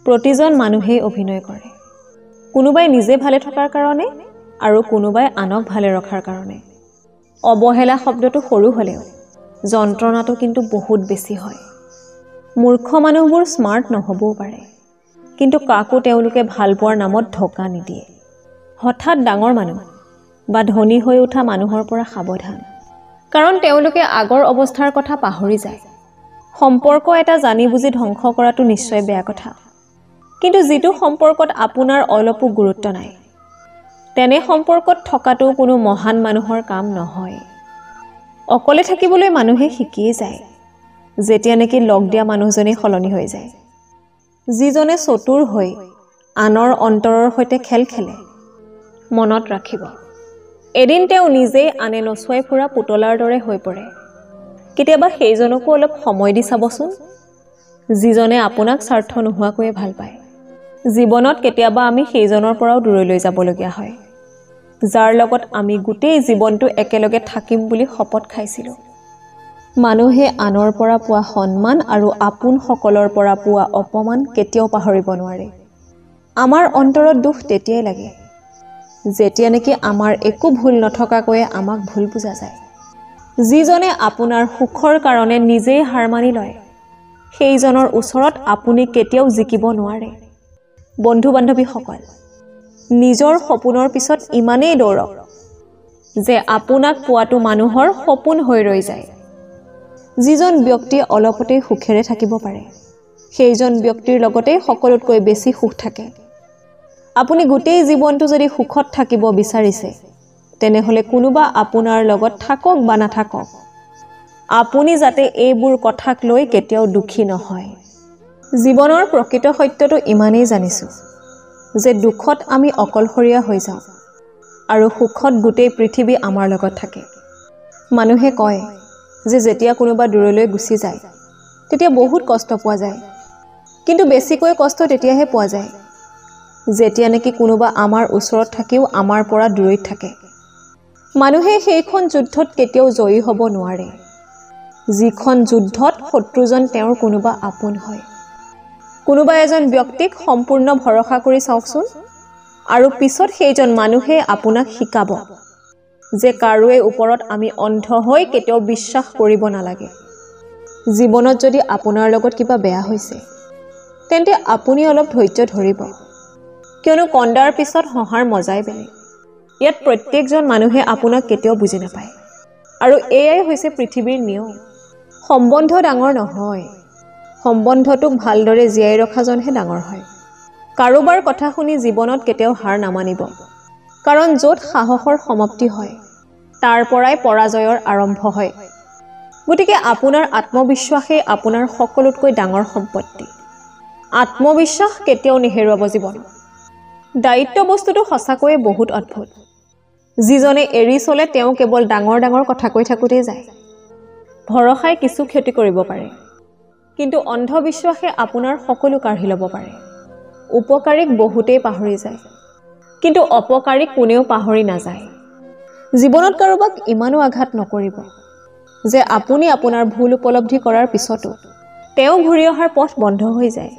প্ৰতিজন মানুহেই অভিনয় কৰে, কোনোবাই নিজে ভালে থকাৰ কাৰণে আৰু কোনোবাই আনক ভালে ৰখাৰ কাৰণে। অৱহেলা শব্দটো সৰু হ'লেও যন্ত্ৰণাটো কিন্তু বহুত বেছি হয়। মূৰ্খ মানুহবোৰ স্মাৰ্ট নহ'বও পাৰে, কিন্তু কাকো তেওঁলোকে ভাল পোৱাৰ নামত ধোকা নিদিয়ে। হঠাৎ ডাঙৰ মানুহ বা ধনী হৈ উঠা মানুহৰ পৰা সাৱধান, কাৰণ তেওঁলোকে আগৰ অৱস্থাৰ কথা পাহৰি যায়। সম্পৰ্ক এটা জানি বুজি ধ্বংস কৰাটো নিশ্চয় বেয়া কথা, কিন্তু যিটো সম্পৰ্কত আপোনাৰ অলপো গুৰুত্ব নাই, তেনে সম্পৰ্কত থকাটো কোনো মহান মানুহৰ কাম নহয়। অকলে থাকিবলৈ মানুহে শিকিয়েই যায়, যেতিয়া নেকি লগ দিয়া মানুহজনেই সলনি হৈ যায়। যিজনে চতুৰ হৈ আনৰ অন্তৰৰ সৈতে খেল খেলে, মনত ৰাখিব, এদিন তেওঁ নিজেই আনে নচুৱাই ফুৰা পুতলাৰ দৰে হৈ পৰে। কেতিয়াবা সেইজনকো অলপ সময় দি চাবচোন, যিজনে আপোনাক স্বাৰ্থ নোহোৱাকৈয়ে ভাল পায়। জীৱনত কেতিয়াবা আমি সেইজনৰ পৰাও দূৰলৈ যাবলগীয়া হয়, যাৰ লগত আমি গোটেই জীৱনটো একেলগে থাকিম বুলি শপত খাইছিলোঁ। মানুহে আনৰ পৰা পোৱা সন্মান আৰু আপোনসকলৰ পৰা পোৱা অপমান কেতিয়াও পাহৰিব নোৱাৰে। আমাৰ অন্তৰত দুখ তেতিয়াই লাগে যেতিয়া নেকি আমাৰ একো ভুল নথকাকৈয়ে আমাক ভুল বুজা যায়। যিজনে আপোনাৰ সুখৰ কাৰণে নিজেই হাৰ মানি লয়, সেইজনৰ ওচৰত আপুনি কেতিয়াও জিকিব নোৱাৰে। বন্ধু বান্ধৱীসকল, নিজৰ সপোনৰ পিছত ইমানেই দৌৰক যে আপোনাক পোৱাটো মানুহৰ সপোন হৈ ৰৈ যায়। যিজন ব্যক্তিয়ে অলপতেই সুখেৰে থাকিব পাৰে, সেইজন ব্যক্তিৰ লগতেই সকলোতকৈ বেছি সুখ থাকে। আপুনি গোটেই জীৱনটো যদি সুখত থাকিব বিচাৰিছে, তেনেহ'লে কোনোবা আপোনাৰ লগত থাকক বা নাথাকক, আপুনি যাতে এইবোৰ কথাক লৈ কেতিয়াও দুখী নহয়। জীৱনৰ প্ৰকৃত সত্যটো ইমানেই জানিছোঁ যে দুখত আমি অকলশৰীয়া হৈ যাওঁ আৰু সুখত গোটেই পৃথিৱী আমাৰ লগত থাকে। মানুহে কয় যে যেতিয়া কোনোবা দূৰলৈ গুচি যায় তেতিয়া বহুত কষ্ট পোৱা যায়, কিন্তু বেছিকৈ কষ্ট তেতিয়াহে পোৱা যায় যেতিয়া নেকি কোনোবা আমাৰ ওচৰত থাকিও আমাৰ পৰা দূৰৈত থাকে। মানুহে সেইখন যুদ্ধত কেতিয়াও জয়ী হ'ব নোৱাৰে যিখন যুদ্ধত শত্ৰুজন তেওঁৰ কোনোবা আপোন হয়। কোনোবা এজন ব্যক্তিক সম্পূৰ্ণ ভৰসা কৰি চাওকচোন, আৰু পিছত সেইজন মানুহে আপোনাক শিকাব যে কাৰোৱে ওপৰত আমি অন্ধ হৈ কেতিয়াও বিশ্বাস কৰিব নালাগে। জীৱনত যদি আপোনাৰ লগত কিবা বেয়া হৈছে, তেন্তে আপুনি অলপ ধৈৰ্য ধৰিব, কিয়নো কন্দাৰ পিছত হঁহাৰ মজাই বেলেগ। ইয়াত প্ৰত্যেকজন মানুহে আপোনাক কেতিয়াও বুজি নাপায়, আৰু এয়াই হৈছে পৃথিৱীৰ নিয়ম। সম্বন্ধ ডাঙৰ নহয়, সম্বন্ধটোক ভালদৰে জীয়াই ৰখাজনহে ডাঙৰ হয়। কাৰোবাৰ কথা শুনি জীৱনত কেতিয়াও হাৰ নামানিব, কাৰণ য'ত সাহসৰ সমাপ্তি হয় তাৰ পৰাই পৰাজয়ৰ আৰম্ভ হয়। গতিকে আপোনাৰ আত্মবিশ্বাসেই আপোনাৰ সকলোতকৈ ডাঙৰ সম্পত্তি। আত্মবিশ্বাস কেতিয়াও নেহেৰুৱাব জীৱনত। দায়িত্ব বস্তুটো সঁচাকৈয়ে বহুত অদ্ভুত। যিজনে এৰি চলে তেওঁ কেৱল ডাঙৰ ডাঙৰ কথা কৈ থাকোঁতেই যায়। ভৰসাই কিছু ক্ষতি কৰিব পাৰে, কিন্তু অন্ধবিশ্বাসে আপোনাৰ সকলো কাঢ়ি ল'ব পাৰে। উপকাৰীক বহুতেই পাহৰি যায়, কিন্তু অপকাৰীক কোনেও পাহৰি নাযায়। জীৱনত কাৰোবাক ইমানো আঘাত নকৰিব যে আপুনি আপোনাৰ ভুল উপলব্ধি কৰাৰ পিছতো তেওঁ ঘূৰি অহাৰ পথ বন্ধ হৈ যায়।